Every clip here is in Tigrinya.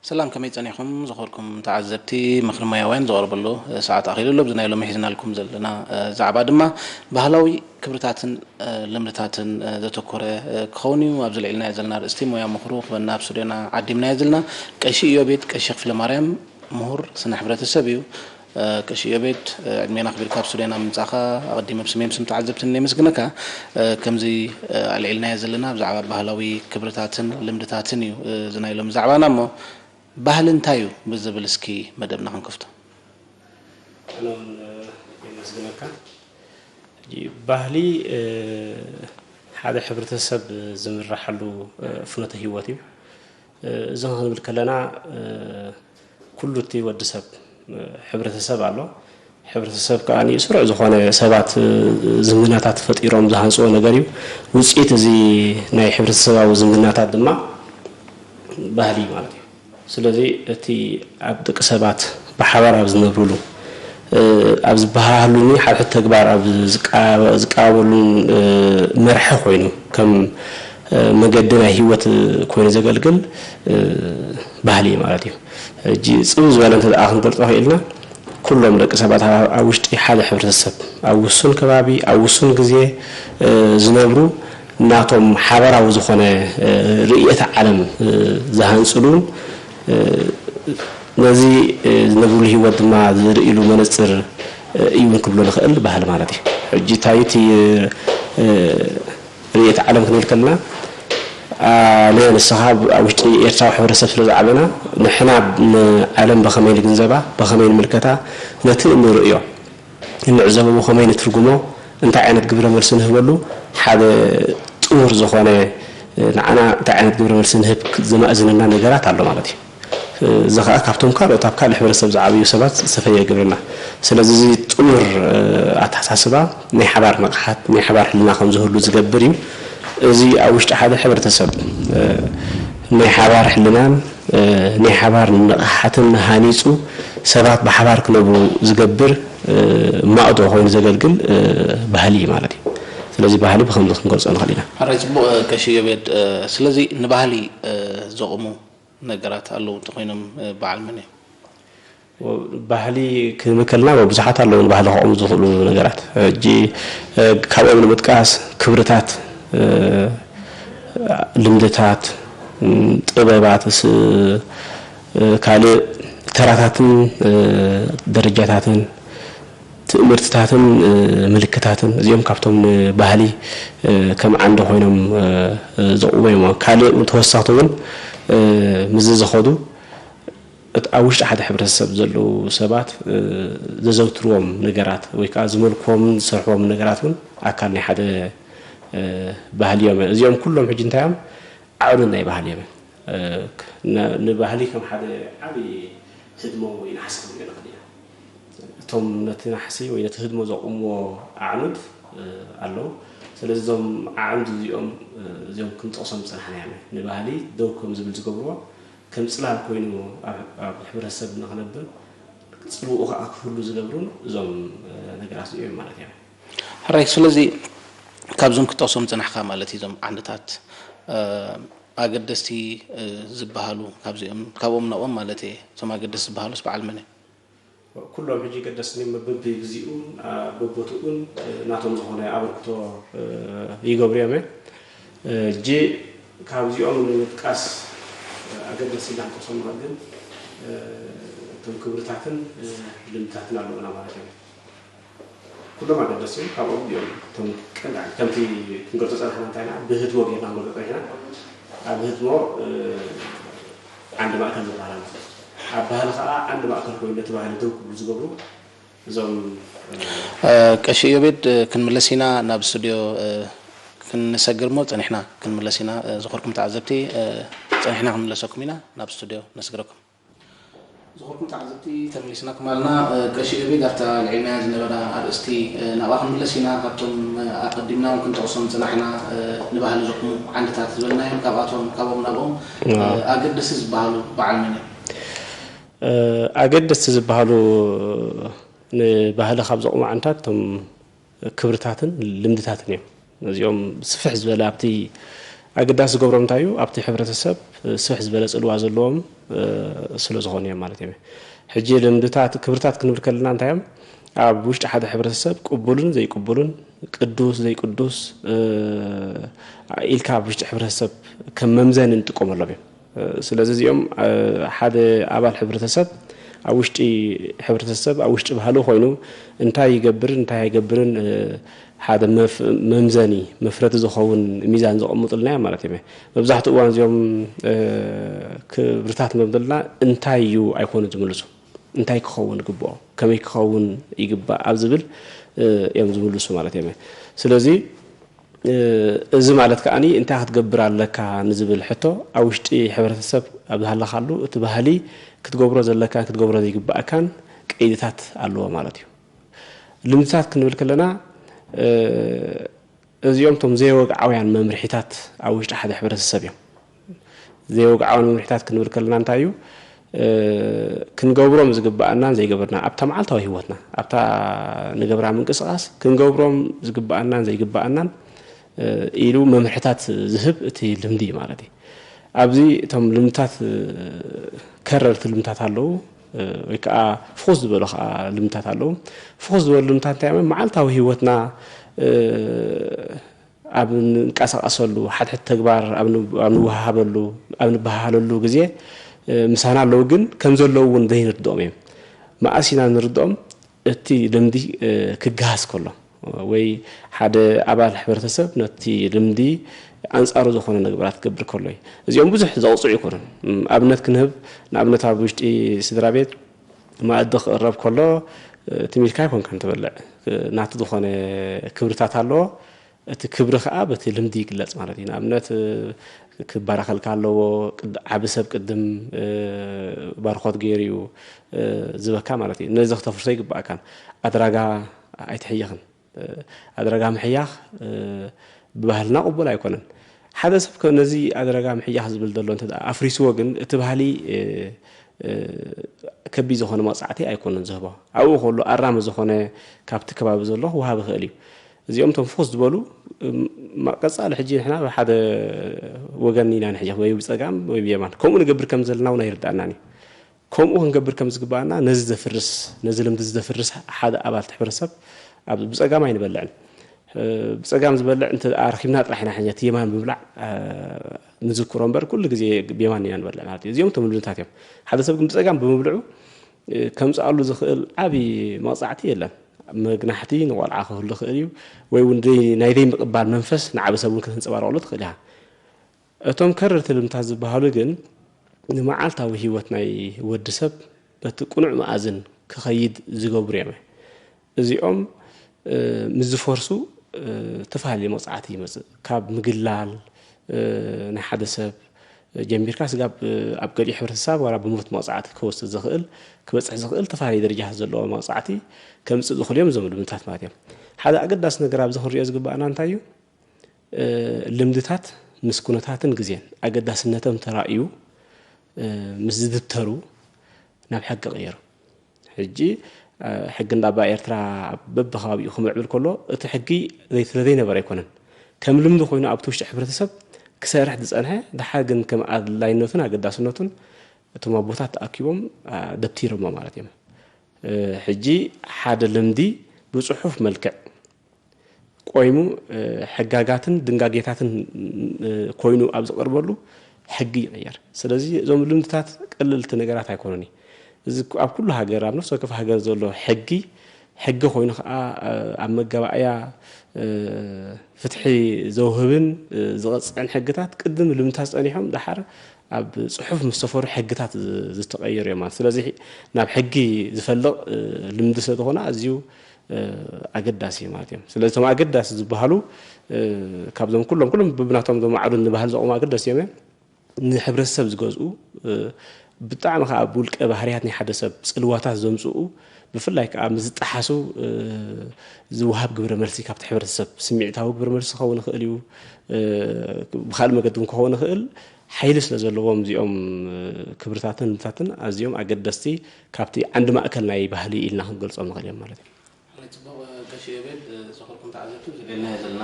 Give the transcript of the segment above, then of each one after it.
ሰላም፣ ከመይ ጸኒሕኩም? ዝኸበርኩም ተዓዘብቲ፣ ምኽሪ ሞያውያን ዝቐርበሉ ሰዓት ኣኺሉ ኣሎ። ኣብዚ ናይ ሎሚ ሒዝናልኩም ዘለና ዛዕባ ድማ ባህላዊ ክብርታትን ልምድታትን ዘተኮረ ክኸውን እዩ። ኣብዚ ልዕልና ዘለና ኣርእስቲ ሞያ ምኽሩ ክበና ኣብ ስቱድዮና ዓዲምናዮ ዘለና ቀሺ ኢዮቤድ ቀሺ ክፍለ ማርያም ምሁር ስነ ሕብረተሰብ እዩ። ቀሺ ኢዮቤድ፣ ዕድሜና ኣኽቢርካ ኣብ ስቱድዮና ምምጻእካ ኣቐዲመ ብስመይ ብስም ተዓዘብትን የመስግነካ። ከምዚ ኣልዒልናዮ ዘለና ብዛዕባ ባህላዊ ክብርታትን ልምድታትን እዩ እዚ ናይ ሎሚ ዛዕባና። እሞ ባህሊ እንታይ እዩ ብዝብል እስኪ መደብና ክንከፍቶ። ኣነ እውን የመስግነካ። ሕጂ ባህሊ ሓደ ሕብረተሰብ ዝምርሓሉ ፍኖተ ህይወት እዩ። እዚ ክንብል ከለና ኩሉ እቲ ወዲ ሰብ ሕብረተሰብ ኣሎ። ሕብረተሰብ ከዓ ስሩዕ ዝኾነ ሰባት ዝምድናታት ፈጢሮም ዝሃንፅዎ ነገር እዩ። ውፅኢት እዚ ናይ ሕብረተሰባዊ ዝምድናታት ድማ ባህሊ ማለት እዩ። ስለዚ እቲ ኣብ ደቂ ሰባት ብሓባር ኣብ ዝነብሩሉ ኣብ ዝበሃሃሉን ሓድሕድ ተግባር ኣብ ዝቃበሉን መርሒ ኮይኑ ከም መገዲ ናይ ህይወት ኮይኑ ዘገልግል ባህሊ ማለት እዩ። ሕጂ ፅብብ ዝበለ እንተ ደኣ ክንገልፆ ክኢልና ኩሎም ደቂ ሰባት ኣብ ውሽጢ ሓደ ሕብረተሰብ ኣብ ውሱን ከባቢ ኣብ ውሱን ግዜ ዝነብሩ ናቶም ሓበራዊ ዝኾነ ርእየተ ዓለም ዝሃንፅሉን ነዚ ዝነብርሉ ህይወት ድማ ዝርእሉ መነፅር እዩ እውን ክብሎ ንኽእል ባህሊ ማለት እዩ። ሕጂ እንታይ እቲ ርእየተ ዓለም ክንብል ከለና ኣነ ንስኻ ኣብ ውሽጢ ኤርትራዊ ሕብረተሰብ ስለ ዝዓበና ንሕና ንዓለም ብኸመይ ንግንዘባ ብኸመይ ንምልከታ ነቲ እንርእዮ እንዕዘቦ ብኸመይ ንትርጉሞ እንታይ ዓይነት ግብረ መልሲ ንህበሉ ሓደ ጥሙር ዝኾነ ንዓና እንታይ ዓይነት ግብረ መልሲ ንህብ ዘማእዝነና ነገራት ኣሎ ማለት እዩ። እዚ ከዓ ካብቶም ካልኦት ኣብ ካልእ ሕብረተሰብ ዝዓብዩ ሰባት ዝተፈየ ግብርና። ስለዚ እዚ ጥሙር ኣተሓሳስባ ናይ ሓባር ንቕሓት ናይ ሓባር ሕልና ከም ዝህሉ ዝገብር እዩ። እዚ ኣብ ውሽጢ ሓደ ሕብረተሰብ ናይ ሓባር ሕልናን ናይ ሓባር ንቕሓትን ሃኒፁ ሰባት ብሓባር ክነብሩ ዝገብር ማእዶ ኮይኑ ዘገልግል ባህሊ እዩ ማለት እዩ። ስለዚ ባህሊ ብከምዚ ክንገልፆ ንኽእል ኢና። ሓራይ ፅቡቕ ቀሺ ዮቤድ። ስለዚ ንባህሊ ዘቑሙ ነገራት ኣለዉ እንተኾይኖም በዓል መን እዮም? ባህሊ ክንብል ከለና ብዙሓት ኣለዉ ንባህሊ ከቑሙ ዝኽእሉ ነገራት። ሕጂ ካብኦም ንምጥቃስ ክብርታት፣ ልምድታት፣ ጥበባት፣ ካልእ ተራታትን ደረጃታትን ትእምርትታትን ምልክታትን እዚኦም ካብቶም ንባህሊ ከም ዓንዲ ኮይኖም ዘቑሙ እዮም። ካልእ ተወሰኽቲ እውን ምስዚ ዝኸዱ እቲ ኣብ ውሽጢ ሓደ ሕብረተሰብ ዘለዉ ሰባት ዘዘውትርዎም ነገራት ወይ ከዓ ዝመልክዎምን ዝሰርሕዎም ነገራት እውን ኣካል ናይ ሓደ ባህሊ እዮም። እዚኦም ኩሎም ሕጂ እንታይ እዮም? ዓቕሚ ናይ ባህሊ እዮም። ንባህሊ ከም ሓደ ዓብዪ ህድሞ ወይ ናሕሲ ክንሪኦ ንኽእል ኢና። እቶም ነቲ ናሕሲ ወይ ነቲ ህድሞ ዘቑምዎ ኣዕኑድ ኣለዉ። ስለዚ እዞም ኣዕኑድ እዚኦም እዚኦም ክንጠቕሶም ዝፀናሕና እዮም። ንባህሊ ደው ከም ዝብል ዝገብርዎ ከም ፅላል ኮይኑ ኣብ ሕብረተሰብ ንኽነብር ፅልውኡ ከዓ ክህሉ ዝገብሩን እዞም ነገራት እዚኦም ማለት እዮም። ሕራይ፣ ስለዚ ካብዞም ክጠቕሶም ዝፀናሕካ ማለት እዩ እዞም ዓንድታት ኣገደስቲ ዝበሃሉ ካብዚኦም ካብኦም ናብኦም ማለት እየ እቶም ኣገደስቲ ዝበሃሉስ በዓል መን እዮም? ኩሎም ሕጂ ገደስቲ እዮም። በብግዚኡን በቦትኡን ናቶም ዝኾነ ኣበርክቶ ይገብሩ እዮም። ሕጂ ካብዚኦም ንምጥቃስ ኣገደስቲ ኢልና ክንጠቕሶም ንኽእል ግን እቶም ክብርታትን ልምድታትን ኣለዉና ማለት እዮም። ኩሎም ኣገደስቲ እዮም። ካብኦም እዮም እቶም ቀንዲ ከምቲ ክንገልፆ ፀናሕና እንታይ ኢና ብህድሞ ጌርና ክንገልፆ ፀኒሕና ኣብ ህድሞ ዓንዲ ማእከል ዝበሃል ኣሎ። ኣብ ባህሊ ከዓ ዓንዲ ማእከል ኮይኑ ነቲ ባህሊ ደው ክብሉ ዝገብሩ እዞም ቀሺ ኢዮቤድ ክንምለስ ኢና ናብ ስቱድዮ ክንሰግር እሞ ፀኒሕና ክንምለስ ኢና። ዝኸበርኩም ተዓዘብቲ ፀኒሕና ክንምለሰኩም ኢና ናብ ስቱድዮ ነስግረኩም። ዝኸበርኩም ተዓዘብቲ ተመሊስናኩም ኣለና። ቀሺ ኢዮቤድ ኣብታ ኣልዒልናያ ዝነበራ ኣርእስቲ ናብኣ ክንምለስ ኢና። ካብቶም ኣቐዲምና እውን ክንጠቕሶም ዝፀናሕና ንባህሊ ዘቑሙ ዓንድታት ዝበልናዮም ካብኣቶም ካብኦም ናብኦም ኣገደስቲ ዝበሃሉ በዓል መን እዮም? ኣገደስቲ ዝበሃሉ ንባህሊ ካብ ዘቑሙ ዓንድታት እቶም ክብርታትን ልምድታትን እዮም። እዚኦም ስፍሕ ዝበለ ኣብቲ ኣገዳሲ ዝገብሮም እንታይ እዩ? ኣብቲ ሕብረተሰብ ስፍሕ ዝበለ ጽልዋ ዘለዎም ስለ ዝኾኑ እዮም ማለት እዮም። ሕጂ ልምድታት፣ ክብርታት ክንብል ከለና እንታይ እዮም? ኣብ ውሽጢ ሓደ ሕብረተሰብ ቅቡልን ዘይቅቡልን፣ ቅዱስ ዘይቅዱስ ኢልካ ኣብ ውሽጢ ሕብረተሰብ ከም መምዘኒ እንጥቀመሎም እዮም። ስለዚ እዚኦም ሓደ ኣባል ሕብረተሰብ ኣብ ውሽጢ ሕብረተሰብ ኣብ ውሽጢ ባህሉ ኮይኑ እንታይ ይገብርን እንታይ ኣይገብርን ሓደ መምዘኒ መፍረቲ ዝኸውን ሚዛን ዘቐምጡልና እዮም ማለት እዮም። መብዛሕትኡ እዋን እዚኦም ክብርታት መምደልና እንታይ እዩ ኣይኮኑ ዝምልሱ፣ እንታይ ክኸውን ይግብኦ፣ ከመይ ክኸውን ይግባእ ኣብ ዝብል እዮም ዝምልሱ ማለት እዮም። ስለዚ እዚ ማለት ከዓኒ እንታይ ክትገብር ኣለካ ንዝብል ሕቶ ኣብ ውሽጢ ሕብረተሰብ ኣብ ዝሃለኻሉ እቲ ባህሊ ክትገብሮ ዘለካን ክትገብሮ ዘይግባእካን ቀይድታት ኣለዎ ማለት እዩ። ልምድታት ክንብል ከለና እዚኦም እቶም ዘይወግዓውያን መምርሒታት ኣብ ውሽጢ ሓደ ሕብረተሰብ እዮም። ዘይወግዓውያን መምርሒታት ክንብል ከለና እንታይ እዩ? ክንገብሮም ዝግባኣናን ዘይገበርና ኣብታ መዓልታዊ ህይወትና ኣብታ ንገብራ ምንቅስቃስ ክንገብሮም ዝግባኣናን ዘይግባኣናን ኢሉ መምርሕታት ዝህብ እቲ ልምዲ እዩ ማለት እዩ። ኣብዚ እቶም ልምድታት ከረርቲ ልምድታት ኣለዉ ወይ ከዓ ፍኹስ ዝበሉ ከዓ ልምድታት ኣለዉ። ፍኹስ ዝበሉ ልምድታት እንታይ እዮም? መዓልታዊ ህይወትና ኣብ ንንቀሳቐሰሉ ሓድሕድ ተግባር ኣብ ንወሃሃበሉ ኣብ ንበሃሃለሉ ግዜ ምሳና ኣለዉ፣ ግን ከም ዘለዉ እውን ዘይንርድኦም እዮም። መኣስ ኢና ንርድኦም? እቲ ልምዲ ክገሃስ ከሎ ወይ ሓደ ኣባል ሕብረተሰብ ነቲ ልምዲ ኣንጻሩ ዝኾነ ነገራት ክገብር ከሎ እዩ። እዚኦም ብዙሕ ዘቕጽዑ ኣይኮኑን። ኣብነት ክንህብ፣ ንኣብነት ኣብ ውሽጢ ስድራ ቤት መኣዲ ክቕረብ ከሎ ትም ኢልካ ኣይኮንካን ትበልዕ። ናቲ ዝኾነ ክብርታት ኣለዎ። እቲ ክብሪ ከኣ በቲ ልምዲ ይግለጽ ማለት እዩ። ንኣብነት ክባረኸልካ ኣለዎ፣ ዓቢ ሰብ ቅድም ባርኾት ገይሩ እዩ ዝበካ ማለት እዩ። ነዚ ክተፍርሶ ይግባእካን። ኣድራጋ ኣይትሕየኽን። ኣድራጋ ምሕያኽ ብባህልና ቅቡል ኣይኮነን። ሓደ ሰብ ነዚ ኣድራጋ ምሕያኽ ዝብል ዘሎ እንተ ኣፍሪስዎ ግን እቲ ባህሊ ከቢድ ዝኾነ መቕፃዕቲ ኣይኮነን ዝህቦ። ኣብኡ ከሎ ኣራሚ ዝኾነ ካብቲ ከባቢ ዘሎ ክወሃብ ይኽእል እዩ። እዚኦም እቶም ፍኹስ ዝበሉ ቀፃሊ ሕጂ ንሕና ሓደ ወገን ኢና ንሕየኽ ወይ ብፀጋም ወይ ብየማን ከምኡ ንገብር ከም ዘለና እውን ኣይርዳእናን እዩ። ከምኡ ክንገብር ከም ዝግባኣና ነዚ ዘፍርስ ነዚ ልምዲ ዘፍርስ ሓደ ኣባል ሕብረተሰብ ብፀጋም ኣይንበልዕን። ብፀጋም ዝበልዕ እንተ ረኪብና ጥራሕ ኢና ሕኛ እቲ የማን ብምብላዕ ንዝክሮ እምበር ኩሉ ግዜ ብየማን ኢና ንበልዕ ማለት እዩ። እዚኦም እቶም ልምድታት እዮም። ሓደ ሰብ ግን ብፀጋም ብምብልዑ ከምፅኣሉ ዝኽእል ዓብዪ መቕፃዕቲ የለን። መግናሕቲ ንቆልዓ ክህሉ ይኽእል እዩ ወይ እውን ናይ ዘይምቕባል መንፈስ ንዓቢ ሰብ እውን ክትንፀባረቐሉ ትኽእል ኢኻ። እቶም ከረርቲ ልምድታት ዝበሃሉ ግን ንመዓልታዊ ህይወት ናይ ወዲ ሰብ በቲ ቅኑዕ መኣዝን ክኸይድ ዝገብሩ እዮም። እዚኦም ምስ ዝፈርሱ ተፈላለየ መቕፃዕቲ ይመፅእ። ካብ ምግላል ናይ ሓደ ሰብ ጀሚርካ ስጋብ ኣብ ገሊኡ ሕብረተሰብ ዋላ ብሞት መቕፃዕቲ ክወስድ ዝኽእል ክበፅሕ ዝኽእል ተፈላለየ ደረጃ ዘለዎ መቕፃዕቲ ከምፅእ ዝኽእሉ እዮም እዞም ልምድታት ማለት እዮም። ሓደ ኣገዳሲ ነገር ኣብዚ ክንሪኦ ዝግባኣና እንታይ እዩ? ልምድታት ምስ ኩነታትን ግዜን ኣገዳስነቶም ተራእዩ ምስ ዝድብተሩ ናብ ሕጊ ይቕየሩ። ሕጂ ሕጊ እንዳባ ኤርትራ በብከባቢኡ ክምዕብል ከሎ እቲ ሕጊ ስለ ዘይነበረ ኣይኮነን። ከም ልምዲ ኮይኑ ኣብቲ ውሽጢ ሕብረተሰብ ክሰርሕ ዝጸንሐ፣ ድሓር ግን ከም ኣድላይነቱን ኣገዳስነቱን እቶም ኣቦታት ተኣኪቦም ደብቲሮሞ ማለት እዮም። ሕጂ ሓደ ልምዲ ብጽሑፍ መልክዕ ቆይሙ ሕጋጋትን ድንጋጌታትን ኮይኑ ኣብ ዝቐርበሉ ሕጊ ይቕየር። ስለዚ እዞም ልምድታት ቀለልቲ ነገራት ኣይኮኑን። እዚ ኣብ ኩሉ ሃገር ኣብ ነፍሲ ወከፍ ሃገር ዘሎ ሕጊ ሕጊ ኮይኑ ከዓ ኣብ መጋባእያ ፍትሒ ዘውህብን ዝቐፅዕን ሕግታት ቅድም ልምድታት ፀኒሖም ደሓር ኣብ ፅሑፍ ምስ ሰፈሩ ሕግታት ዝተቐየሩ እዮም ማለት። ስለዚ ናብ ሕጊ ዝፈልቕ ልምዲ ስለ ዝኾነ ኣዝዩ ኣገዳሲ እዩ ማለት እዮም። ስለዚ እቶም ኣገዳሲ ዝበሃሉ ካብዞም ኩሎም ኩሎም ብብናቶም ዞም ማዕዱ ንባህል ዘቑሙ ኣገዳሲ እዮም። ንሕብረተሰብ ዝገዝኡ ብጣዕሚ ከዓ ብውልቀ ባህርያት ናይ ሓደ ሰብ ፅልዋታት ዘምፅኡ ብፍላይ ከዓ ምስ ዝጠሓሱ ዝወሃብ ግብረ መልሲ ካብቲ ሕብረተሰብ ስምዒታዊ ግብረ መልሲ ክኸውን ይኽእል እዩ። ብካልእ መገዲ እውን ክኸውን ይኽእል። ሓይሊ ስለ ዘለዎም እዚኦም ክብርታትን ልምድታትን ኣዝዮም ኣገደስቲ ካብቲ ዓንዲ ማእከል ናይ ባህሊ ኢልና ክንገልፆም ንኽእል እዮም ማለት እዩ። ጽቡቕ። ቀሺ ዮቤድ፣ ዝኸበርኩም ተዓዘብቲ፣ ዝደለናዮ ዘለና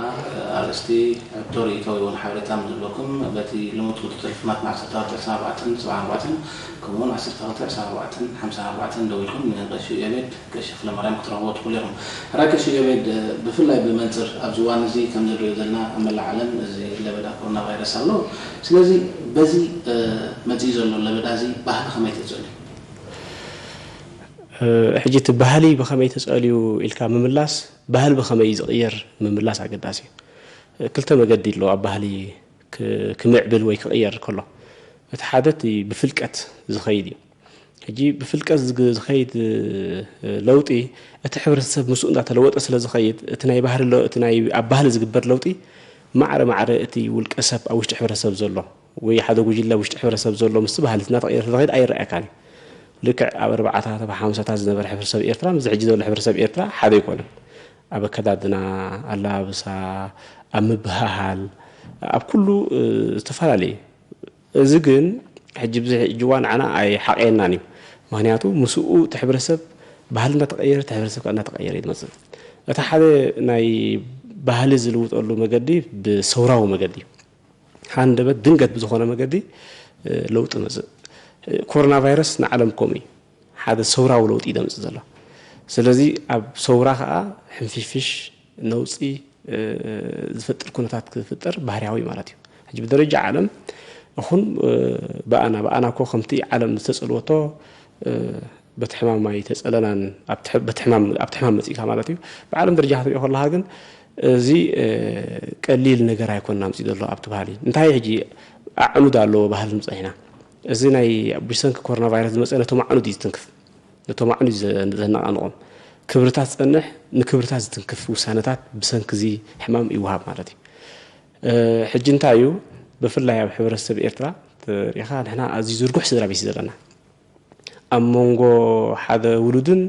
ኣርእስቲ፣ ሕቶ፣ ርእይቶ ወይ እውን ሓበሬታ ምስ ዘለኩም በቲ ልሙድ ቁጽሪ ተሌፎናትና ዓሰርተ ኣርባዕተ ዕስራን ኣርባዕተን ሰብዓን ኣርባዕተን፣ ከምኡ እውን ዓሰርተ ክልተ ዕስራን ኣርባዕተን ሓምሳን ኣርባዕተን ደዊልኩም ንቀሺ ዮቤድ፣ ቀሺ ተኽለማርያም ክትረኽብዎ ትኽእሉ ኢኹም። ሕራይ ቀሺ ዮቤድ፣ ብፍላይ ብመንጽር ኣብዚ እዋን እዚ ከም ንሪኦ ዘለና ኣብ መላእ ዓለም እዚ ለበዳ ኮሮና ቫይረስ ኣሎ። ስለዚ በዚ መጺኡ ዘሎ ለበዳ እዚ ባህሊ ከመይ ተጸልዩ? ሕጂ እቲ ባህሊ ብኸመይ ተጸልዩ ኢልካ ምምላስ፣ ባህሊ ብኸመይ እዩ ዝቕየር ምምላስ ኣገዳሲ እዩ። ክልተ መገዲ ኣሎ ኣብ ባህሊ ክ- ክምዕብል ወይ ክቕየር ከሎ። እቲ ሓደ እቲ ብፍልቀት ዝኸይድ እዩ። ሕጂ ብፍልቀት ዝግ- ዝኸይድ ለውጢ እቲ ሕብረተሰብ ምስኡ እንዳተለወጠ ስለ ዝኸይድ እቲ ናይ ባህሊ ለ- እቲ ናይ ኣብ ባህሊ ዝግበር ለውጢ ማዕረ ማዕረ እቲ ውልቀ ሰብ ኣብ ውሽጢ ሕብረተሰብ ዘሎ ወይ ሓደ ጉጅለ ውሽጢ ሕብረተሰብ ዘሎ ምስቲ ባህሊ እናተቐየረ ስለዝኸይድ ኣይረኣየካን እዩ። ልክዕ ኣብ ኣርባዓታት ኣብ ሓምሳታት ዝነበረ ሕብረተሰብ ኤርትራ ምስ ሕጂ ዘሎ ሕብረተሰብ ኤርትራ ሓደ ኣይኮነን። ኣብ ኣከዳድና፣ ኣላባብሳ፣ ኣብ ምብህሃል፣ ኣብ ኩሉ ዝተፈላለየ። እዚ ግን ሕጂ ብዚ ሕጂ እዋን ንዓና ኣይሓቐየናን እዩ። ምክንያቱ ምስኡ እቲ ሕብረተሰብ ባህሊ እናተቐየረ እቲ ሕብረተሰብ ከዓ እናተቐየረ እዩ ዝመፅእ። እቲ ሓደ ናይ ባህሊ ዝልውጠሉ መገዲ ብሰውራዊ መገዲ እዩ። ሃንደበት ድንገት ብዝኾነ መገዲ ለውጢ መፅእ። ኮሮና ቫይረስ ንዓለም ከምኡ እዩ። ሓደ ሰውራዊ ለውጢ እዩ ደምፅእ ዘሎ። ስለዚ ኣብ ሰውራ ከዓ ሕንፊሽፍሽ ነውፂ ዝፈጥር ኩነታት ክፍጠር ባህርያዊ ማለት እዩ። ሕጂ ብደረጃ ዓለም እኹን ብኣና ብኣና እኮ ከምቲ ዓለም ዝተፀልወቶ በቲ ሕማም ኣይተፀለናን ኣብቲ ሕማም መፂእካ ማለት እዩ። ብዓለም ደረጃ ክትሪኦ ከለካ ግን እዚ ቀሊል ነገር ኣይኮን ኣምፂኡ ዘሎ ኣብቲ ባህሊ እንታይ ሕጂ ኣዕኑድ ኣለዎ ባህሊ ምፀ ኢና እዚ ናይ ብሰንኪ ኮሮና ቫይረስ ዝመፀ ነቶም ኣዕኑድ እዩ ዝትንክፍ ነቶም ኣዕኑድ ዘነቃንቆም ክብርታት ዝፀንሕ ንክብርታት ዝትንክፍ ውሳነታት ብሰንኪ እዚ ሕማም ይወሃብ ማለት እዩ። ሕጂ እንታይ እዩ ብፍላይ ኣብ ሕብረተሰብ ኤርትራ ሪኢኻ ንሕና ኣዝዩ ዝርጉሕ ስድራ ቤት እዩ ዘለና ኣብ መንጎ ሓደ ውሉድን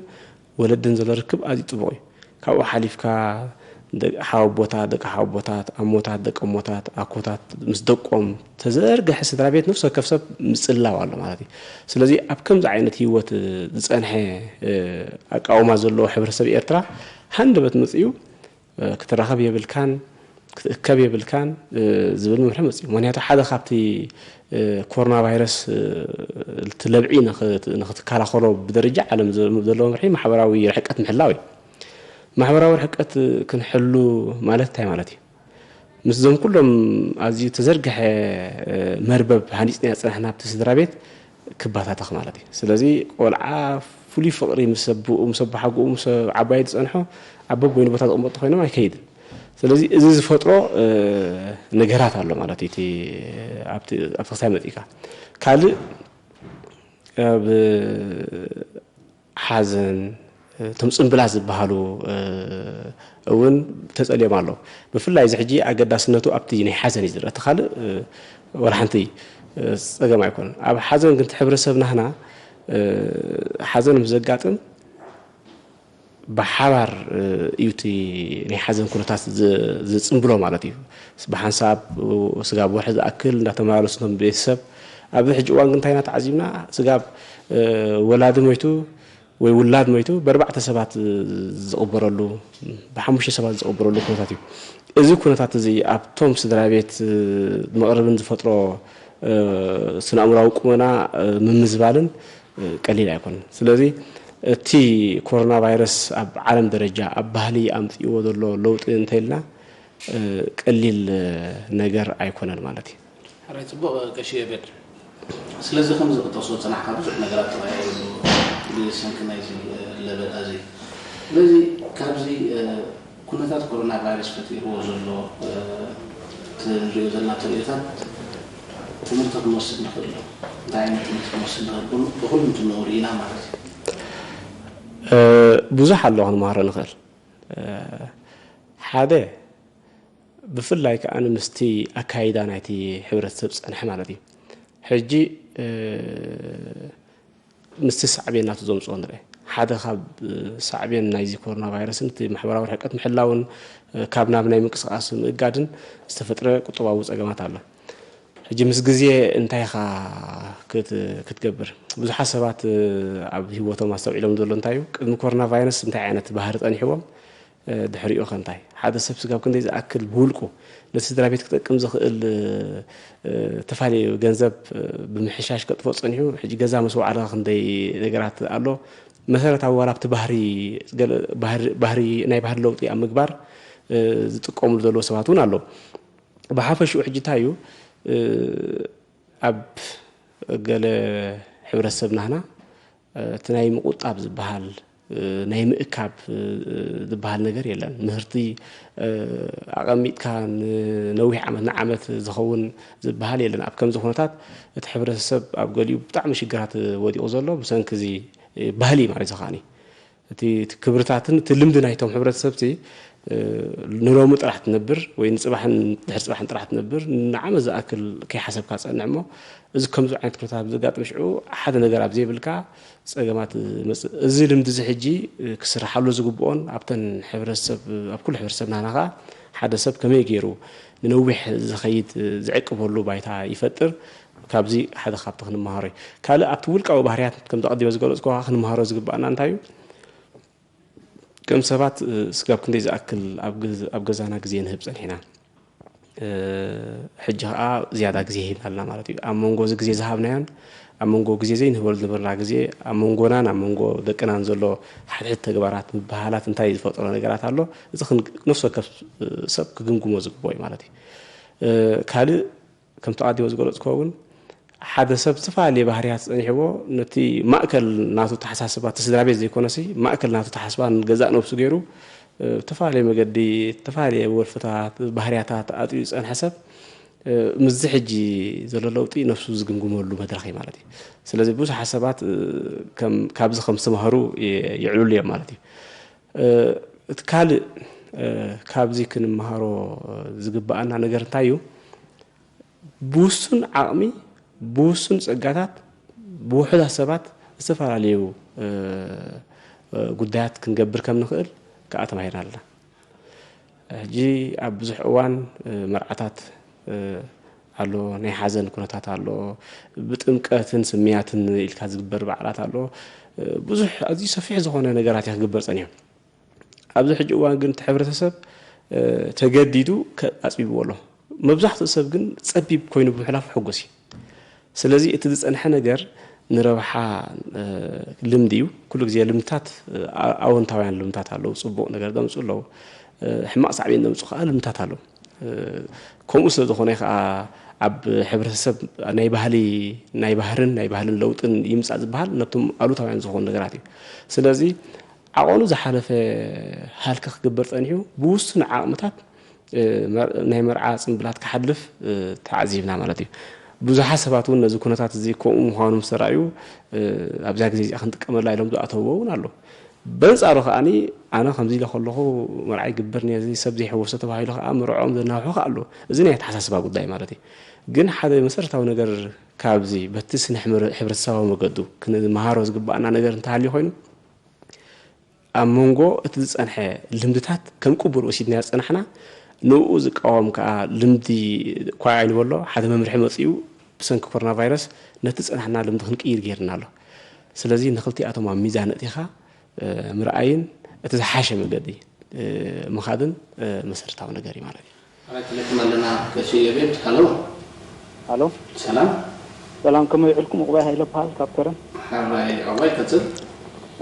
ወለድን ዘሎ ርክብ ኣዝዩ ጥቡቕ እዩ። ካብኡ ሓሊፍካ ሓወቦታት፣ ደቂ ሓወቦታት፣ ኣሞታት፣ ደቂ ኣሞታት፣ ኣኮታት ምስ ደቆም ተዘርገሐ ስድራ ቤት ነፍሲ ወከፍ ሰብ ምጽልላው ኣሎ ማለት እዩ። ስለዚ ኣብ ከምዚ ዓይነት ህይወት ዝጸንሐ ኣቃውማ ዘለዎ ሕብረተሰብ ኤርትራ ሃንደበት መጺኡ ክትራኸብ የብልካን ክትእከብ የብልካን ዝብል መምርሒ መፅኡ። ምክንያቱ ሓደ ካብቲ ኮሮና ቫይረስ እቲ ለብዒ ንክትከላኸሎ ብደረጃ ዓለም ዘሎ መምርሒ ማሕበራዊ ርሕቀት ምሕላው እዩ። ማሕበራዊ ርሕቀት ክንሕሉ ማለት እንታይ ማለት እዩ? ምስዞም ኩሎም ኣዝዩ ተዘርግሐ መርበብ ሃኒፅና ዝፀናሕና ኣብቲ ስድራ ቤት ክባታተኽ ማለት እዩ። ስለዚ ቆልዓ ፍሉይ ፍቕሪ ምስ ኣቦኡ፣ ምስ ኣቦሓጎኡ፣ ምስ ዓባዩ ዝፀንሖ ኣብ በበይኑ ቦታ ዝቕመጡ ኮይኖም ኣይከይድን። ስለዚ እዚ ዝፈጥሮ ነገራት ኣሎ ማለት እዩ። ኣብቲ ክስታይ መፂእካ ካልእ ኣብ ሓዘን እቶም ፅምብላት ዝበሃሉ እውን ተፀልዮም ኣለዉ። ብፍላይ እዚ ሕጂ ኣገዳስነቱ ኣብቲ ናይ ሓዘን እዩ ዝረአ። እቲ ካልእ ወላ ሓንቲ ፀገም ኣይኮነን። ኣብ ሓዘን ግን እቲ ሕብረተሰብ ናህና ሓዘን ምስ ዘጋጥም ብሓባር እዩ እቲ ናይ ሓዘን ኩነታት ዝፅምብሎ ማለት እዩ። ብሓንሳብ ስጋብ ወርሒ ዝኣክል እንዳተመላለሱ ቶም ቤተሰብ ኣብዚ ሕጂ እዋን ግን እንታይ ኢና ተዓዚብና ስጋብ ወላዲ ሞይቱ ወይ ውላድ ሞይቱ ብኣርባዕተ ሰባት ዝቕበረሉ ብሓሙሽተ ሰባት ዝቕበረሉ ኩነታት እዩ። እዚ ኩነታት እዚ ኣብቶም ስድራ ቤት መቕርብን ዝፈጥሮ ስነ ኣእምራዊ ቁመና ምምዝባልን ቀሊል ኣይኮነን። ስለዚ እቲ ኮሮና ቫይረስ ኣብ ዓለም ደረጃ ኣብ ባህሊ ኣምፅእዎ ዘሎ ለውጢ እንተኢልና ቀሊል ነገር ኣይኮነን ማለት እዩ። ሕራይ ጽቡቕ ቀሺ ዮቤድ። ስለዚ ከምዚ ክጠቕሶ ዝጸናሕካ ብዙሕ ነገራት ተወያይሉ ብሰንኪ ናይዚ ለበዳ እዚ። ስለዚ ካብዚ ኩነታት ኮሮና ቫይረስ ፈጢርዎ ዘሎ እቲ ንሪኦ ዘለና ተርእዮታት ትምህርቲ ክንወስድ ንኽእል ዶ? እንታይ ዓይነት ትምህርቲ ክንወስድ ንኽእል? ብኹሉ እንትንኡ ርኢና ማለት እዩ። ብዙሕ ኣሎ ክንመሃሮ ንኽእል። ሓደ ብፍላይ ከኣ ምስቲ ኣካይዳ ናይቲ ሕብረተሰብ ዝጸንሐ ማለት እዩ። ሕጂ ምስቲ ሳዕቤን ናቱ ዘምጽኦ ንርአ። ሓደ ካብ ሳዕቤን ናይዚ ኮሮና ቫይረስን እቲ ማሕበራዊ ርሕቀት ምሕላውን ካብ ናብ ናይ ምንቅስቃስ ምእጋድን ዝተፈጥረ ቁጠባዊ ጸገማት ኣሎ። ሕጂ ምስ ግዜ እንታይ ኢኻ ክት-፣ ክትገብር? ብዙሓት ሰባት፣ እ፣ ኣብ ህይወቶም ኣስተውዒሎም ዘሎ እንታይ እዩ? ቅድሚ ኮሮና ቫይረስ እንታይ ዓይነት ባህሪ ጸኒሕዎም? እ፣ ድሕሪኡ ከ እንታይ? ሓደ ሰብ ስጋብ ክንደይ ዝኣክል ብውልቁ ነቲ ስድራ ቤት ክጠቅም ዝኽእል፣ እ፣ እ፣ ተፈላለዩ ገንዘብ፣ እ፣ ብምሕሻሽ ከጥፍኦ ጸኒሑ፣ ሕጂ ገዛ ምስ ወዓለ ክንደይ ነገራት ኣሎ። መሰረታዊ ዋላ ኣብቲ ባህሪ፣ ገለ ባህሪ፣ ባህሪ፣ ናይ ባህሪ ለውጢ ኣብ ምግባር፣ እ፣ ዝጥቀሙሉ ዘለዉ ሰባት እውን ኣለዉ። ብሓፈሽኡ ሕጂ እንታይ እዩ፣ እ፣ ኣብ ገለ ሕብረተሰብ ናህና፣ እ፣ እቲ ናይ ምቁጣብ ዝበሃል፣ እ፣ ናይ ምእካብ፣ እ፣ ዝበሃል ነገር የለን። ምህርቲ፣ እ፣ ኣቐሚጥካ ንነዊሕ ዓመት፣ ንዓመት ዝኸውን ዝበሃል የለን። ኣብ ከምዚ ኩነታት እቲ ሕብረተሰብ ኣብ ገሊኡ ብጣዕሚ ሽግራት ወዲቑ ዘሎ ብሰንኪ እዚ፣ እ፣ ባህሊ ማለት እዚ ከዓኒ። እቲ፣ እቲ ክብርታትን እቲ ልምዲ ናይቶም ሕብረተሰብሲ፣ እ፣ ንሎሚ ጥራሕ ትነብር ወይ ንጽባሕን ድሕሪ ጽባሕን ጥራሕ ትነብር፣ ንዓመት ዝኣክል ከይሓሰብካ ትጸንሕ እሞ፣ እዚ ከምዚ ዓይነት ኩነታት ኣብ ዘጋጥም ሽዑ ሓደ ነገር ኣብ ዘይብልካ ጸገማት ይመጽእ። እዚ ልምዲ እዚ ሕጂ፣ እ፣ ክስርሓሉ ዝግብኦን ኣብተን ሕብረተሰብ፣ ኣብ ኩሉ ሕብረተሰብ ናህና ከኣ ሓደ ሰብ ከመይ ገይሩ ንነዊሕ ዝኸይድ፣ እ፣ ዝዕቅበሉ ባይታ ይፈጥር። ካብዚ ሓደ ካብቲ ክንመሃሮ እዩ። ካልእ ኣብቲ ውልቃዊ ባህርያት ከም ኣቐዲመ ዝገለጽኩ ከኣ ክንመሃሮ ዝግብኣና እንታይ እዩ? ከም ሰባት፣ እ፣ ስጋብ ክንደይ ዝኣክል ኣብ ገዝ-፣ ኣብ ገዛና ግዜ ንህብ ጸኒሕና። እ፣ ሕጂ ከኣ ዝያዳ ግዜ ሂብና ኣለና ማለት እዩ። ኣብ መንጎ እዚ ግዜ ዝሃብናዮን ኣብ መንጎ ግዜ ዘይንህበሉ ዝነበርና ግዜ፣ ኣብ መንጎናን ኣብ መንጎ ደቅናን ዘሎ ሓድሕድ ተግባራት፣ ምብህሃላት እንታይ ዝፈጥሮ ነገራት ኣሎ? እዚ ክን-፣ ነፍሲ ወከፍ፣ እ፣ ሰብ ክግምግሞ ዝግብኦ እዩ ማለት እዩ። እ፣ ካልእ ከምቲ ኣቐዲመ ዝገለጽኩዎ እውን፣ ሓደ ሰብ ዝተፈላለየ ባህርያት ጸኒሕዎ፣ ነቲ ማእከል ናቱ ኣተሓሳስባ፣ እቲ ስድራ ቤት ዘይኮነሲ፣ ማእከል ናቱ ኣተሓሳስባ ንገዛእ ነብሱ ገይሩ፣ እ፣ ብተፈላለየ መገዲ፣ ዝተፈላለየ ወልፍታት፣ ባህርያታት ኣጥርዩ ዝጸንሐ ሰብ፣ እ፣ ምስዚ ሕጂ ዘሎ ለውጢ ነብሱ ዝግምግመሉ መድረኽ እዩ ማለት እዩ። ስለዚ ብዙሓት ሰባት፣ እ፣ ከም፣ ካብዚ ከም ዝተማህሩ የ-፣ የዕልሉ እዮም ማለት እዩ። እ፣ እቲ ካልእ፣ እ፣ ካብዚ ክንመሃሮ ዝግብኣና ነገር እንታይ እዩ? ብውሱን ዓቕሚ፣ ብውሱን ጸጋታት፣ ብውሑዳት ሰባት ዝተፈላለዩ፣ እ፣ እ፣ ጉዳያት ክንገብር ከም ንኽእል ከኣ ተማሂርና ኣለና። ሕጂ ኣብ ብዙሕ እዋን፣ እ፣ መርዓታት፣ እ፣ ኣሎ፣ ናይ ሓዘን ኩነታት ኣሎ፣ ብጥምቀትን ስምያትን ኢልካ ዝግበር በዓላት ኣሎ። እ፣ ብዙሕ ኣዝዩ ሰፊሕ ዝኾነ ነገራት እዩ ክግበር ጸኒሑ። ኣብዚ ሕጂ እዋን ግን እቲ ሕብረተሰብ፣ እ፣ ተገዲዱ ከ-፣ ኣጽቢብዎ ኣሎ። መብዛሕትኡ ሰብ ግን ጸቢብ ኮይኑ ብምሕላፉ ሕጉስ እዩ። ስለዚ እቲ ዝጸንሐ ነገር ንረብሓ፣ እ፣ ልምዲ እዩ። ኩሉ ግዜ ልምድታት፣ እ፣ ኣ-፣ ኣወንታውያን ልምድታት ኣለዉ፣ ጽቡቕ ነገር ዘምጽኡ ኣለዉ። እ፣ ሕማቕ ሳዕቤን ዘምጽኡ ከኣ ልምድታት ኣለዉ። እ፣ ከምኡ ስለ ዝኾነ ከኣ ኣብ ሕብረተሰብ ናይ ባህሊ፣ ናይ ባህርን ናይ ባህልን ለውጥን ይምጻእ ዝበሃል ነብቶም ኣሉታውያን ዝኾኑ ነገራት እዩ። ስለዚ ዓቐኑ ዝሓለፈ ሃልኪ ክግበር ጸኒሑ፣ ብውሱን ዓቕምታት፣ እ፣ መር-፣ ናይ መርዓ ጽምብላት ክሓልፍ፣ እ፣ ተዓዚብና ማለት እዩ። ብዙሓት ሰባት እውን ነዚ ኩነታት እዚ ከምኡ ምዃኑ ምስ ተራእዩ፣ እ፣ ኣብዛ ግዜ እዚኣ ክንጥቀመላ ኢሎም ዝኣተውዎ እውን ኣሎ። በንጻሩ ከኣኒ፣ ኣነ ከምዚ ኢለ ከለኹ መርዓ ይግበር ነዚ ሰብ ዘይሕወሶ ተባሂሉ ከኣ መርዕኦም ዘናውሑ ከኣ ኣሎ። እዚ ናይ ኣተሓሳስባ ጉዳይ ማለት እዩ። ግን ሓደ መሰረታዊ ነገር ካብዚ በቲ ስነ ሕብረ-፣ ሕብረተሰባዊ መገዱ ክንመሃሮ ዝግብኣና ነገር እንተሃልዩ ኮይኑ፣ ኣብ መንጎ እቲ ዝጸንሐ ልምድታት ከም ቅቡል ወሲድናዮ ዝጸናሕና፣ ንኡ ዝቃወም ከኣ ልምዲ ኳዕ ኣይንበሎ፣ ሓደ መምርሒ መጺኡ ብሰንኪ ኮሮና ቫይረስ ነቲ ዝጸናሕና ልምዲ ክንቅይር ገይርና ኣሎ። ስለዚ ንኽልቲኣቶም ኣብ ሚዛን ኣእቲኻ፣ እ፣ ምርኣይን እቲ ዝሓሸ መገዲ፣ እ፣ ምኻድን፣ እ፣ መሰረታዊ ነገር እዩ ማለት እዩ። ኣራይ፣ ተለክም ኣለና ቀሺ የቤድ። ሃሎ። ሃሎ። ሰላም። ሰላም፣ ከመይ ውዕልኩም? ዕቑባይ ሃይለ በሃል ካብ ከረን። ሓራይ፣ ዕቑባይ፣ ቀጽል።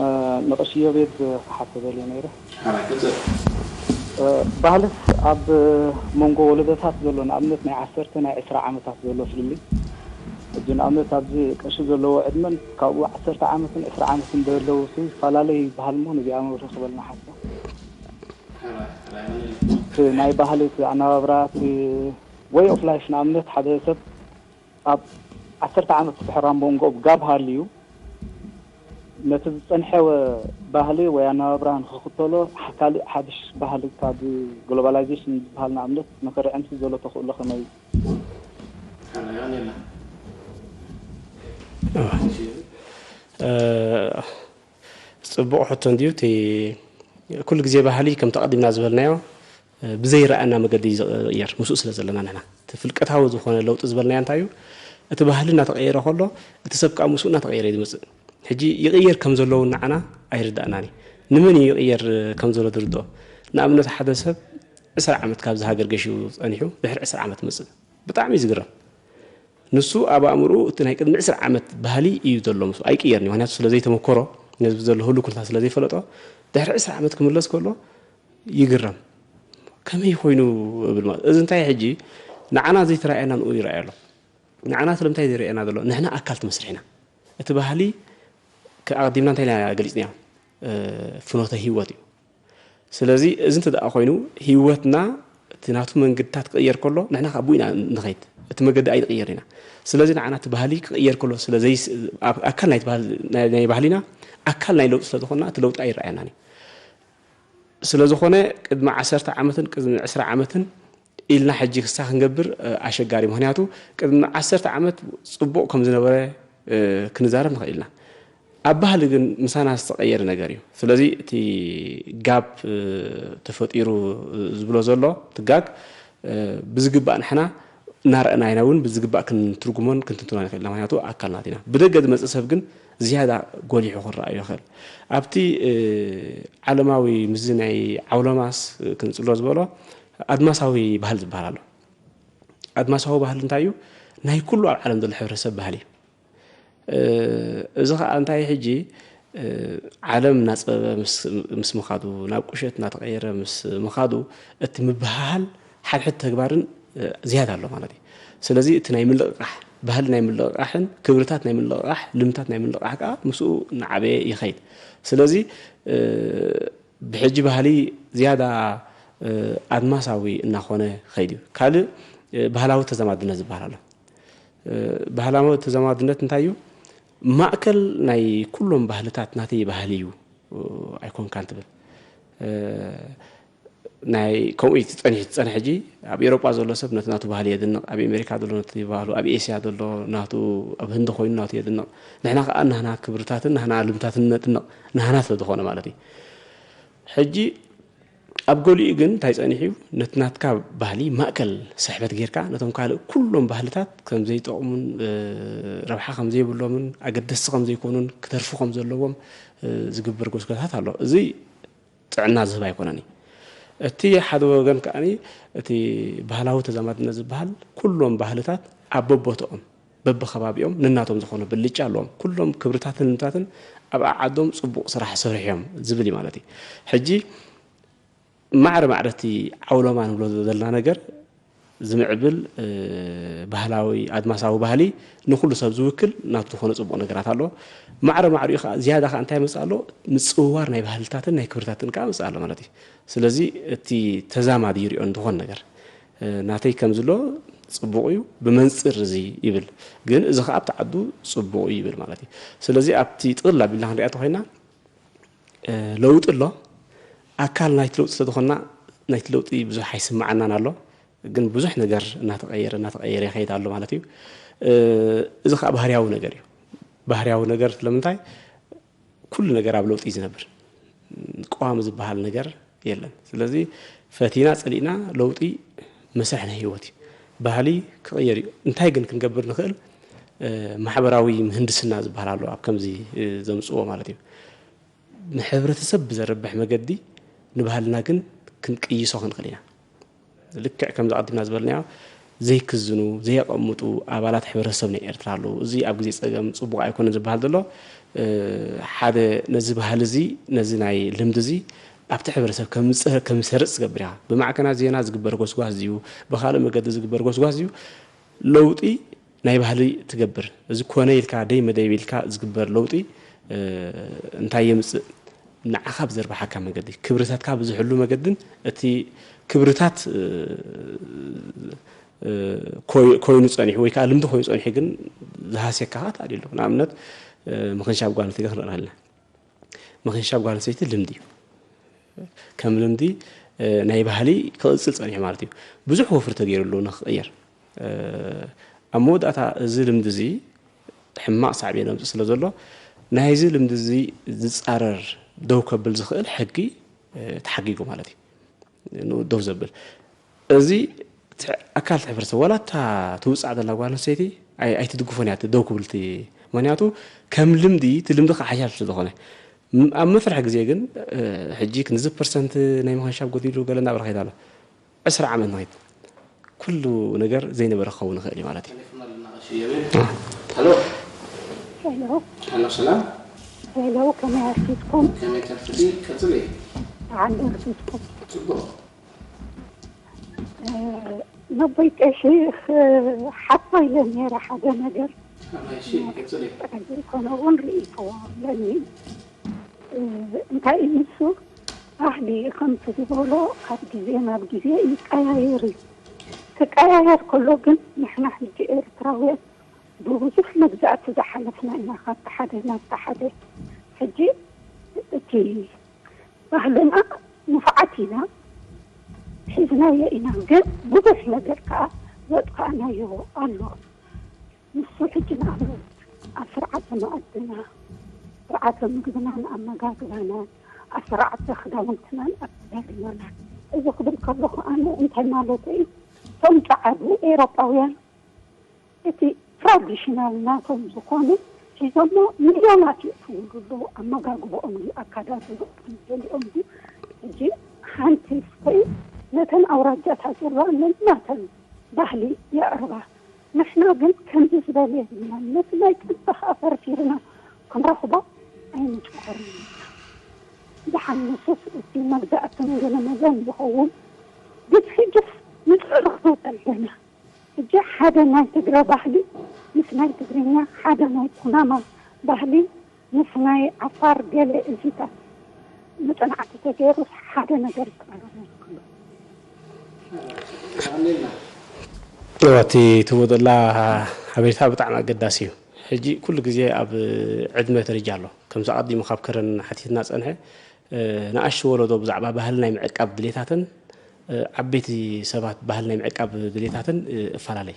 እ፣ ንቐሺ የቤድ ክሓቶ ደልየ ነይረ። ሓራይ፣ ቀጽል። እ፣ ባህልስ ኣብ መንጎ ወለዶታት ዘሎ፣ ንኣብነት ናይ ዓሰርተ ናይ ዕስራ ዓመታት ዘሎ ፍልልይ፣ ሕጂ ንኣብነት ኣብዚ ቀሺ ዘለዎ ዕድመን ካብኡ ዓሰርተ ዓመትን ዕስራ ዓመትን ዘለዉ ሲ ይፈላለ ይበሃል እሞ፣ ነዚኣ መብርሂ ክበልና ሓሳ። እቲ ናይ ባህሊ፣ እቲ ኣነባብራ፣ እቲ way of life፣ ንኣብነት ሓደ ሰብ ኣብ ዓሰርተ ዓመት ድሕር ኣብ መንጎ ጋብ ሃልዩ፣ ነቲ ዝጸንሐ ወ-፣ ባህሊ ወይ ኣነባብራ ንኽኽተሎ፣ ሕ-፣ ካልእ ሓድሽ ባህሊ ካብ ግሎባላይዜሽን ዝበሃል ንኣብነት ንኽርዕምሲ ዘሎ ተኽእሎ ከመይ እዩ? እ፣ ጽቡቕ ሕቶ እንድዩ። እቲ ኩሉ ግዜ ባህሊ ከምቲ ኣቐዲምና ዝበልናዮ፣ ብዘይረኣና መገዲ እዩ ዝቕየር፣ ምስኡ ስለ ዘለና ንሕና። እቲ ፍልቀታዊ ዝኾነ ለውጢ ዝበልናዮ እንታይ እዩ? እቲ ባህሊ እናተቐየረ ከሎ፣ እቲ ሰብ ከኣ ምስኡ እናተቐየረ እዩ ዝመጽእ። ሕጂ ይቕየር ከም ዘሎ እውን ንዓና ኣይርዳእናን እዩ። ንመን እዩ ይቕየር ከም ዘሎ ዝርድኦ? ንኣብነት ሓደ ሰብ ዕስራ ዓመት ካብዚ ሃገር ገሺቡ ጸኒሑ፣ ድሕሪ ዕስራ ዓመት ይመጽእ። ብጣዕሚ እዩ ዝግረም። ንሱ ኣብ ኣእምርኡ እቲ ናይ ቅድሚ ዕስራ ዓመት ባህሊ እዩ ዘሎ፣ ምስኡ ኣይቅየርን እዩ። ምኽንያቱ ስለ ዘይተመኮሮ፣ ነዚ ዘሎ ህሉ ኩነታት ስለ ዘይፈለጦ፣ ድሕሪ ዕስራ ዓመት ክምለስ ከሎ ይግረም። ከመይ ኮይኑ እብል ማለት። እዚ እንታይ ሕጂ ንዓና ዘይተራእየና ንኡ ይረኣይ ኣሎ። ንዓና ስለምንታይ ዘይረኣየና ዘሎ? ንሕና ኣካል እቲ መስርሕ ኢና። እቲ ባህሊ ከ-፣ ኣቐዲምና እንታይ ኢና ገሊጽናዮ? እ፣ ፍኖተ ህይወት እዩ። ስለዚ እዚ እንተ ደኣ ኮይኑ ህይወትና እቲ ናቱ መንገድታት ክቕየር ከሎ ንሕና ካብ ብኡ ኢና ንኸይድ። እቲ መገዲ ኣይንቕየር ኢና። ስለዚ ንዓና እቲ ባህሊ ክቕየር ከሎ ስለ ዘይስ-፣ ኣብ-፣ ኣካል ናይቲ ባህል-፣ ናይ፣ ናይ ባህሊና ኣካል ናይ ለውጢ ስለ ዝኾንና እቲ ለውጢ ኣይረኣየናን እዩ። ስለ ዝኾነ ቅድሚ ዓሰርተ ዓመትን ቅድሚ ዕስራ ዓመትን ኢልና ሕጂ ክሳ ክንገብር፣ እ፣ ኣሸጋሪ። ምኽንያቱ ቅድሚ ዓሰርተ ዓመት ጽቡቕ ከም ዝነበረ፣ እ፣ ክንዛረብ ንኽእል ኢና። ኣብ ባህሊ ግን ምሳና ዝተቐየረ ነገር እዩ። ስለዚ እቲ ጋፕ፣ እ፣ ተፈጢሩ ዝብሎ ዘሎ፣ እቲ ጋግ፣ እ፣ ብዝግባእ ንሕና እናረኣና ኢና እውን ብዝግባእ ክንትርጉሞን ክንትንትኖን ይኽእል ኢና። ምኽንያቱ ኣካል ናትና ኢና። ብደገ ዝመጽእ ሰብ ግን ዝያዳ ጎሊሑ ክረኣዮ ይኽእል። ኣብቲ፣ እ፣ ዓለማዊ ምስዚ ናይ ዓውሎማስ ክንጽሎ ዝበሎ ኣድማሳዊ ባህሊ ዝበሃል ኣሎ። ኣድማሳዊ ባህሊ እንታይ እዩ? ናይ ኩሉ ኣብ ዓለም ዘሎ ሕብረተሰብ ባህሊ እዩ። እ፣ እዚ ኸኣ እንታይ ሕጂ፣ እ፣ ዓለም እናጸበበ ምስ፣ ምስ ምኻዱ፣ ናብ ቁሸት እናተቐየረ ምስ ምኻዱ፣ እቲ ምብህሃል ሓድሕድ ተግባርን፣ እ፣ ዝያዳ ኣሎ ማለት እዩ። ስለዚ እቲ ናይ ምልቕቓሕ፣ ባህሊ ናይ ምልቕቓሕን ክብርታት ናይ ምልቕቓሕ፣ ልምታት ናይ ምልቕቓሕ ከኣ ምስኡ እናዓበየ ይኸይድ። ስለዚ፣ እ፣ ብሕጂ ባህሊ ዝያዳ፣ እ፣ ኣድማሳዊ እናኾነ ኸይዱ እዩ። ካልእ፣ እ፣ ባህላዊ ተዛማድነት ዝበሃል ኣሎ። እ፣ ባህላዊ ተዛማድነት እንታይ እዩ? ማእከል ናይ ኩሎም ባህልታት ናተይ ባህሊ እዩ፣ እ፣ ኣይኮንካን ትብል። እ፣ ናይ ከምኡ እዩ ጸኒሑ ዝጸንሐ። ሕጂ ኣብ ኤውሮጳ ዘሎ ሰብ ነቲ ናቱ ባህሊ የድንቕ፣ ኣብ ኣሜሪካ ዘሎ ነቲ ባህሉ፣ ኣብ ኤስያ ዘሎ ናቱ፣ ኣብ ህንዲ ኮይኑ ናቱ የድንቕ። ንሕና ከኣ ናህና ክብርታትን ናህና ልምታትን ነድንቕ፣ ናህና ስለ ዝኾነ ማለት እዩ። ሕጂ ኣብ ገሊኡ ግን እንታይ ጸኒሑ እዩ? ነቲ ናትካ ባህሊ ማእከል ስሕበት ጌርካ፣ ነቶም ካልእ ኩሎም ባህልታት ከም ዘይጠቕሙን፣ እ፣ ረብሓ ከም ዘይብሎምን ኣገደስቲ ከም ዘይኮኑን ክተርፉ ከም ዘለዎም፣ እ፣ ዝግበር ጎስጓሳት ኣሎ። እዚ ጥዕና ዝህብ ኣይኮነን እዩ። እቲ ሓደ ወገን ከኣ እቲ ባህላዊ ተዛማድነት ዝበሃል ኩሎም ባህልታት ኣብ በቦትኦም በብኸባቢኦም ነናቶም ዝኾነ ብልጫ ኣለዎም። ኩሎም ክብርታትን ልምታትን ኣብ ዓዓዶም ጽቡቕ ስራሕ ሰሪሖም ዝብል እዩ ማለት እዩ። ሕጂ ማዕረ ማዕረ እቲ ዓውሎማ ንብሎ ዘለና ነገር ዝምዕብል፣ እ፣ ባህላዊ ኣድማሳዊ ባህሊ ንኹሉ ሰብ ዝውክል ናቱ ዝኾነ ጽቡቕ ነገራት ኣሎ። ማዕረ ማዕሪኡ ከኣ ዝያዳ ከኣ እንታይ መጽእ ኣሎ? ምጽውዋር ናይ ባህልታትን ናይ ክብርታትን ከኣ መጽእ ኣሎ ማለት እዩ። ስለዚ እቲ ተዛማዲ ይሪኦ እንተኾን ነገር፣ እ፣ ናተይ ከም ዝሎ ጽቡቕ እዩ፣ ብመንጽር እዚ ይብል፣ ግን እዚ ከኣ ኣብቲ ዓዱ ጽቡቕ እዩ ይብል ማለት እዩ። ስለዚ ኣብቲ ጥቕል ኣቢልና ክንሪኣ እንተኾይና፣ እ፣ ለውጢ ኣሎ። ኣካል ናይቲ ለውጢ ስለ ዝኾንና ናይቲ ለውጢ ብዙሕ ኣይስምዓናን ኣሎ። ግን ብዙሕ ነገር እናተቐየረ፣ እናተቐየረ ይኸይድ ኣሎ ማለት እዩ። እ፣ እዚ ኸኣ ባህርያዊ ነገር እዩ። ባህርያዊ ነገር ስለምንታይ? ኩሉ ነገር ኣብ ለውጢ እዩ ዝነብር። ቀዋሚ ዝበሃል ነገር የለን። ስለዚ ፈቲና ጸሊእና ለውጢ መስርሕ ናይ ህይወት እዩ። ባህሊ ክቕየር እዩ። እንታይ ግን ክንገብር ንኽእል? እ፣ ማሕበራዊ ምህንድስና ዝበሃል ኣሎ ኣብ ከምዚ፣ እ፣ ዘምጽዎ ማለት እዩ። ንሕብረተሰብ ብዘርብሕ መገዲ ንባህልና ግን ክንቅይሶ ክንኽእል ኢና። ልክዕ ከምዚ ኣቐዲምና ዝበልናዮ ዘይክዝኑ፣ ዘየቐምጡ ኣባላት ሕብረተሰብ ናይ ኤርትራ ኣለዉ። እዚ ኣብ ግዜ ጸገም ጽቡቕ ኣይኮነን ዝበሃል ዘሎ፣ እ፣ ሓደ ነዚ ባህሊ እዚ፣ ነዚ ናይ ልምዲ እዚ ኣብቲ ሕብረተሰብ ከምጽ-፣ ከምሰርጽ ዝገብር ኢኻ። ብማዕከናት ዜና ዝግበር ጎስጓስ እዩ፣ ብኻልእ መገዲ ዝግበር ጎስጓስ እዩ። ለውጢ ናይ ባህሊ ትገብር። እዚ ኮነ ኢልካ ደይ መደብ ኢልካ ዝግበር ለውጢ፣ እ፣ እንታይ የምጽእ? ንዓኻ ብዘርብሓካ መገዲ፣ ክብርታትካ ብዝሕሉ መገድን እቲ ክብርታት፣ እ፣ እ፣ ኮይ-፣ ኮይኑ ጸኒሑ ወይ ከኣ ልምዲ ኮይኑ ጸኒሑ ግን ዝሃስየካ ከኣ ተኣልዩ ኣሎ። ንኣብነት፣ እ፣ ምኽንሻብ ጓል ኣንስተይቲ ክንርኢ ንኽእል ኢና። ምኽንሻብ ጓል ኣንስተይቲ ልምዲ እዩ። ከም ልምዲ፣ እ፣ ናይ ባህሊ ክቕጽል ጸኒሑ ማለት እዩ። ብዙሕ ወፍሪ ተገይሩሉ ንኽቕየር። እ፣ ኣብ መወዳእታ እዚ ልምዲ እዚ ሕማቕ ሳዕቤን የምጽእ ስለ ዘሎ፣ ናይዚ ልምዲ እዚ ዝጻረር ደው ከብል ዝኽእል ሕጊ፣ እ፣ ተሓጊጉ ማለት እዩ። ንኡ ደው ዘብል። እዚ ኣካል ሕብረተሰብ ዋላ እታ ትውፃዕ ዘላ ጓል ኣንስተይቲ ኣይትድግፎን እያ ደው ክብል። ምክንያቱ ከም ልምዲ እቲ ልምዲ ከዓ ሓያል ስለዝኾነ፣ ኣብ መፍርሒ ግዜ ግን ሕጂ ክንዚ ፐርሰንት ናይ ምኸንሻብ ጎዲሉ ገለ እናበለ ከይድ ኣሎ። ዕስራ ዓመት ንኸይድ ኩሉ ነገር ዘይነበረ ክኸውን ይኽእል እዩ ማለት እዩ። ሄሎ፣ ሄሎ፣ ሰላም። ሄሎ፣ ከመይ ኣርፊድኩም? ከመይ ተርፍዲ? ቀጽሊ። ብዓል ኣርፊድኩም። ጽቡቕ። ነቦይ ቀሺ ሓቶ ኢለ ነይረ ሓደ ነገር። ከመይ? እሺ፣ ቀጽሊ። ከምኡ እውን ርእይቶ ኣለኒ። እንታይ እዩ ንሱ? ባህሊ ከምቲ ዝበሎ ካብ ግዜ ናብ ግዜ ይቀያየር እዩ። ክቀያየር ከሎ ግን ንሕና ሕጂ ኤርትራውያን ብብዙሕ መግዛእቲ ዝሓለፍና ኢና፣ ካብቲ ሓደ ናብቲ ሓደ። ሕጂ እቲ ባህልና ንፉዓት ኢና፣ ሒዝናዮ ኢና፣ ግን ብዙሕ ነገር ከዓ ዘጥፋእናዮ ኣሎ። ንሱ ሕጂ ንኣብነት ኣብ ስርዓተ መኣድና፣ ስርዓተ ምግብናን ኣመጋግባናን፣ ኣብ ስርዓተ ክዳውንትናን ኣከዳድናናን። እዚ ክብል ከለኹ ኣነ እንታይ ማለት እዩ? እቶም ጸዓዱ ኤውሮጳውያን እቲ ትራዲሽናል ናቶም ዝኾነ ሒዞሞ ሚልዮናት የእትውሉ ኣለዉ። ኣመጋግባኦም ድዩ፣ ኣከዳድንኦም ድዩ፣ ገሊኦም ድዩ? ሕጂ ሓንቲ ስተይ ነተን ኣውራጃታት ዘለዋ ነናተን ባህሊ የቕርባ። ንሕና ግን ከምዚ ዝበለ የብልናን። ነቲ ናይ ጥንቲ ከዓ ፈርፊርና ክንረኽቦ ኣይንጭቆርን ኢና። ዝሓንስስ እቲ መግዛእትን ገለ መለን ይኸውን። ግን ሕጅስ ንጽዕርኽቶ ዘለና። ሕጂ ሓደ ናይ ትግረ ባህሊ ምስ ናይ ትግርኛ፣ ሓደ ናይ ኩናማ ባህሊ ምስ ናይ ዓፋር ገለ እዚታት መጽናዕቲ ተገይሩስ ሓደ ነገር ዝቀረበ ይኽሉ። እቲ ትቦ ዘላ ሓበሬታ ብጣዕሚ ኣገዳሲ እዩ። ሕጂ ኩሉ ግዜ ኣብ ዕድመ ደረጃ ኣሎ። ከምዚ ኣቐዲሙ ካብ ከረን ሓቲትና ጸንሐ፣ ንኣሽቱ ወለዶ ብዛዕባ ባህሊ ናይ ምዕቃብ ድሌታትን ዓበይቲ ሰባት ባህሊ ናይ ምዕቃብ ድሌታትን እፈላለይ።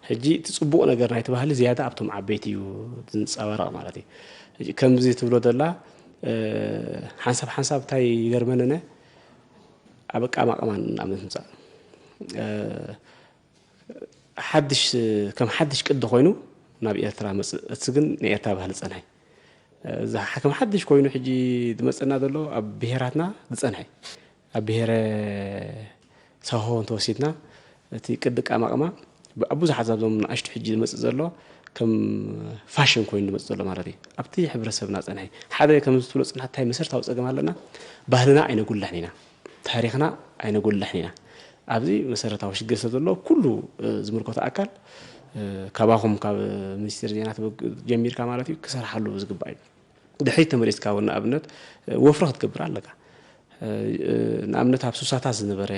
ሕጂ እቲ ጽቡቕ ነገር ናይቲ ባህሊ ዝያዳ ኣብቶም ዓበይቲ እዩ ዝንጸባረቕ ማለት እዩ። ከምዚ ትብሎ ዘላ ሓንሳብ ሓንሳብ እንታይ ይገርመንነ ኣብ ኣቀማቕማን ንኣብነት ምጻእ ሓድሽ ከም ሓድሽ ቅዲ ኮይኑ ናብ ኤርትራ መጽእ። እቲ ግን ናይ ኤርትራ ባህሊ ጸንሐ። እዚ ከም ሓድሽ ኮይኑ ሕጂ ዝመጽእና ዘሎ ኣብ ብሄራትና ዝጸንሐ። ኣብ ብሄረ ሳሆ እንተወሲድና እቲ ቅዲ ኣቀማቕማ ኣብ ብዙሓት ዛብዞም ንኣሽቱ ሕጂ ዝመጽእ ዘሎ ከም ፋሽን ኮይኑ ዝመጽእ ዘሎ ማለት እዩ። ኣብቲ ሕብረተሰብና ጸንሐ ሓደ ከም ትብሎ ጽንሓት እንታይ መሰረታዊ ጸገም ኣለና? ባህልና ኣይነጉልሕን ኢና። ታሪኽና ኣይነጎልሕን ኢና። ኣብዚ መሰረታዊ ሽግር ስለ ዘሎ ኩሉ ዝምልከቶ ኣካል ካባኹም ካብ ሚኒስቴር ዜና ጀሚርካ ማለት እዩ ክሰርሓሉ ዝግባእ እዩ። ድሕሪት ተመሊስካ እውን ንኣብነት ወፍሪ ክትገብር ኣለካ። ንኣብነት ኣብ ሱሳታት ዝነበረ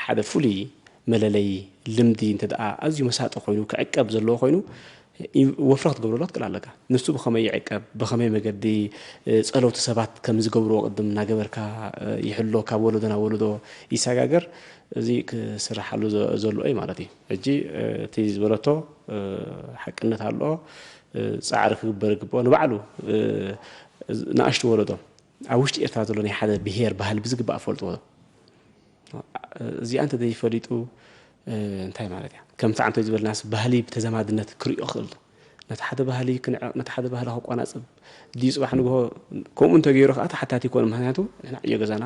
ሓደ ፍሉይ መለለይ ልምዲ እንተ ደኣ ኣዝዩ መሳጢ ኮይኑ ክዕቀብ ዘለዎ ኮይኑ ወፍሪ ክትገብረሉ ክትክእል ኣለካ። ንሱ ብኸመይ ይዕቀብ፣ ብኸመይ መገዲ ጸለውቲ ሰባት ከም ዝገብርዎ ቅድም እናገበርካ ይሕሎ፣ ካብ ወለዶ ናብ ወለዶ ይሰጋገር። እዚ ክስርሓሉ ዘሎ እዩ ማለት እዩ። ሕጂ እቲ ዝበለቶ ሓቅነት ኣለኦ፣ ጻዕሪ ክግበር ይግብኦ። ንባዕሉ ንኣሽቱ ወለዶ ኣብ ውሽጢ ኤርትራ ዘሎ ናይ ሓደ ብሄር ባህሊ ብዝግባእ ፈልጥዎ። እዚኣ እንተ ዘይፈሊጡ እንታይ ማለት እያ? ከምቲ ዓንቶ ዝበልናስ ባህሊ ብተዘማድነት ክርእዮ ክእል ነቲ ሓደ ባህሊ ክንዕቕ ነቲ ሓደ ባህሊ ከቋናጽብ ድዩ ጽባሕ ንግሆ ከምኡ እንተገይሩ ከዓ ተሓታቲ ይኮን። ምክንያቱ ንሕና ዕዮ ገዛና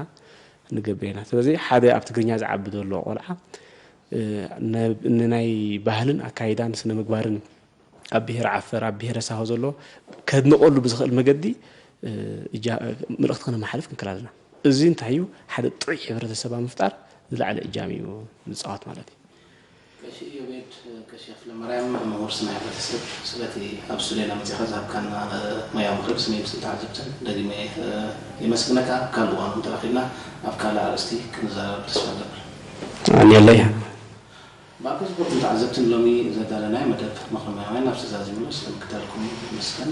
ንገብር ኢና። ስለዚ ሓደ ኣብ ትግርኛ ዝዓቢ ዘሎ ቆልዓ ንናይ ባህልን ኣካይዳን ስነ ምግባርን ኣብ ብሄረ ዓፈር ኣብ ብሄረ ሳሆ ዘሎ ከድንቐሉ ብዝኽእል መገዲ መልእኽቲ ከነመሓልፍ ክንክእል ኣለና። እዚ እንታይ እዩ? ሓደ ጥዑይ ሕብረተሰብ ኣብ ምፍጣር ዝለዓለ እጃም እዩ ዝፃወት ማለት እዩ። ቀሺ ኢዮቤድ ቀሺ ኣፍለማርያም ምሁር ስነ ሕብረተሰብ፣ ስለቲ ኣብ ስቱድዮና መጺኻ ዝሃብካና ሞያዊ ምኽሪ ብስመይ ብስም ተዓዘብትን ደጊመ የመስግነካ። ኣብ ካልእ እዋን እውን ተራኺብና ኣብ ካልእ ኣርእስቲ ክንዘራረብ ተስፋ ንገብር። ኣንየለይ። ብኣካ ዝፈትኩም ተዓዘብትን ሎሚ ዘዳለናዮ መደብ ምኽሪ ሞያውያን ኣብዚ ዛዚምሉ፣ ስለ ምክታልኩም ይመስገን።